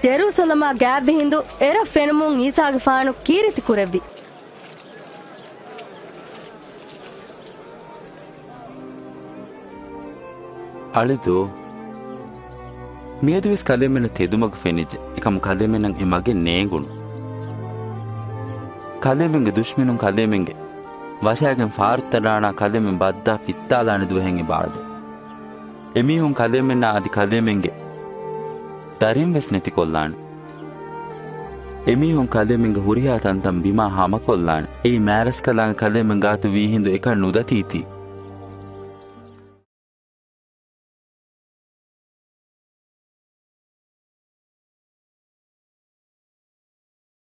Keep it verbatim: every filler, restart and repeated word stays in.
ޔެރޫސަލަމާ ގާތްވި ހިނދު އެރަށް ފެނުމުން ޢީސާގެފާނު ކީރިތި ކުރެއްވި. އަޅެދޯ، މިއަދުވެސް ކަލޭމެންނަށް ތެދުމަގު ފެނިއްޖެ. އެކަމު ކަލޭމެންނަށް އެ މަގެއް ނޭނގުނު. ކަލޭމެންގެ ދުޝްމަނުން ކަލޭމެންގެ ވަށާގެން ފާރުއްތަރާނާ ކަލޭމެން ބައްދާ ފިއްތާލާނެ ދުވަހެއް އެބައަޑު. އެމީހުން ކަލޭމެންނާ އަދި ކަލޭމެންގެ ދަރިން ވެސް ނެތިކޮށްލާނެ. އެމީހުން ކަލޭމެންގެ ހުރިހާ ތަންތަން ބިމާ ހާމަކޮށްލާނެ. އެއީ މާރަސްކަލާނގެ ކަލޭމެން ގާތު ވީހިނދު އެކަން ނުދަތީތީ.